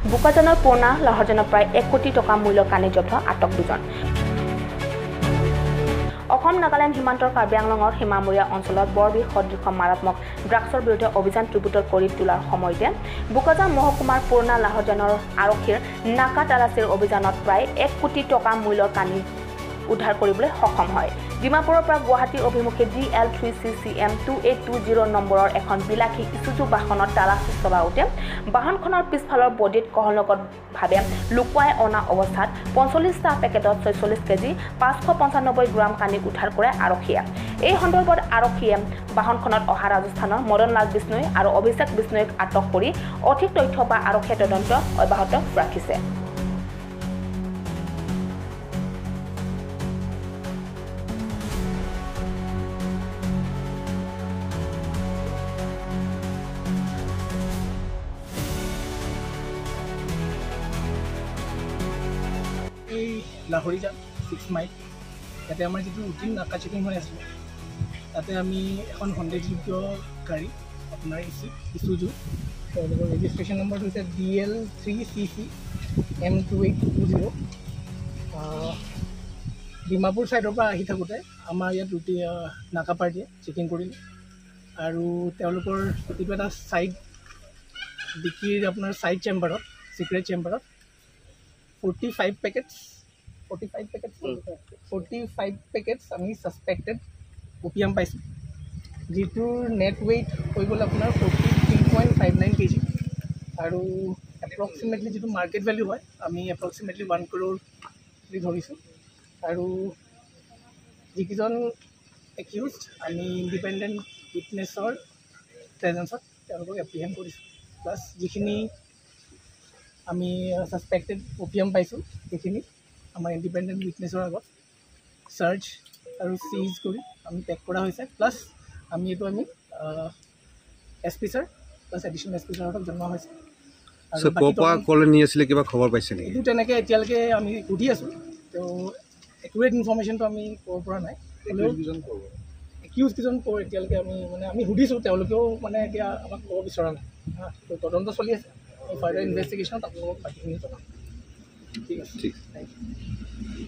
বোকাজানৰ পুৰণা লাহৰজানৰ প্ৰায় 1 কোটি টকা মূল্যৰ কানি জব্দ, আটক দুজন। অসম নাগালেণ্ড সীমান্তৰ কাৰ্বি আংলঙৰ সীমামূৰীয়া অঞ্চলত বৰবিষ সদৃশ মাৰাত্মক ড্ৰাগছৰ বিৰুদ্ধে অভিযান তীব্ৰতৰ কৰি তোলাৰ সময়তে বোকাজান মহকুমাৰ পুৰণা লাহৰজানৰ আৰক্ষীৰ নাকা তালাচীৰ অভিযানত প্ৰায় 1 কোটি টকা মূল্যৰ কানি উদ্ধাৰ কৰিবলৈ সক্ষম হয়। ডিমাপুৰৰ পৰা গুৱাহাটী অভিমুখে DL 3 CCM 2820 নম্বৰৰ এখন বিলাসী ইচুজু বাহনত তালাচী চলাওঁতে বাহনখনৰ পিছফালৰ বডিত কহলগতভাৱে লুকুৱাই অনা অৱস্থাত 45টা পেকেটত 46 কেজি 595 গ্ৰাম কানি উদ্ধাৰ কৰে আৰক্ষীয়ে। এই সন্দৰ্ভত আৰক্ষীয়ে বাহনখনত অহা ৰাজস্থানৰ মদনলাল বিষ্ণৈ আৰু অভিষেক বিষ্ণৈক আটক কৰি অধিক তথ্য বা আৰক্ষীয়ে তদন্ত অব্যাহত ৰাখিছে। এই লাহৰীজান 6 মাইল, ইয়াতে আমাৰ যিটো ৰুটিন নাকা চেকিং হৈ আছিলে, তাতে আমি এখন সন্দেহযোগ্য গাড়ী, আপোনাৰ ইচুজু, তেওঁলোকৰ ৰেজিষ্ট্ৰেশ্যন নম্বৰটো হৈছে DL 3 CCM 2820, Dimapur ছাইডৰ পৰা আহি থাকোঁতে আমাৰ ইয়াত ৰুটি নাকা পাৰ্টিয়ে চেকিং কৰিলে আৰু তেওঁলোকৰ যিটো এটা ছাইড ডিকিৰ আপোনাৰ ছাইড চেম্বাৰত, ছিক্ৰেট চেম্বাৰত 45 packets, 45 packets, 45 packets আমি ছাছপেক্টেড অপিয়াম পাইছোঁ, যিটোৰ নেট ৱেইট হৈ গ'ল আপোনাৰ 43.59 কেজি আৰু এপ্ৰক্সিমেটলি যিটো মাৰ্কেট ভেলিউ হয়, আমি এপ্ৰক্সিমেটলি 1 ক্ৰ'ৰ বুলি ধৰিছোঁ। আৰু যিকেইজন একিউজড, আমি ইণ্ডিপেণ্ডেণ্ট উইটনেছৰ প্ৰেজেঞ্চত তেওঁলোকক এপ্ৰিহেণ্ড কৰিছোঁ। প্লাছ যিখিনি আমি ছাছপেক্টেড অপিয়াম পাইছোঁ, সেইখিনি আমাৰ ইণ্ডিপেণ্ডেণ্ট উইটনেছৰ আগত চাৰ্চ আৰু চিজ কৰি আমি পেক কৰা হৈছে। প্লাছ আমি এইটো আমি SP sir plus additional SP ছাৰহঁতক জনোৱা হৈছে আৰু স্যাৰ, বাকী ক'ৰ পৰা ক'লৈ নি আছিলে, কিবা খবৰ পাইছে নেকি? এইটো তেনেকৈ এতিয়ালৈকে আমি সুধি আছোঁ। তো একুৰেট ইনফৰ্মেশ্যনটো আমি ক'ব পৰা নাই। হ'লেও একিউজ কেইজন ক'ৰ, এতিয়ালৈকে আমি মানে আমি সুধিছোঁ, তেওঁলোকেও মানে এতিয়া আমাক ক'ব বিচৰা নাই। হা, তো তদন্ত চলি আছে। ফাৰ্ডাৰ ইনভেষ্টিগেশ্যনত আপোনালোকক বাকীখিনি জনাম। ঠিক আছে। ঠিক। Thank U.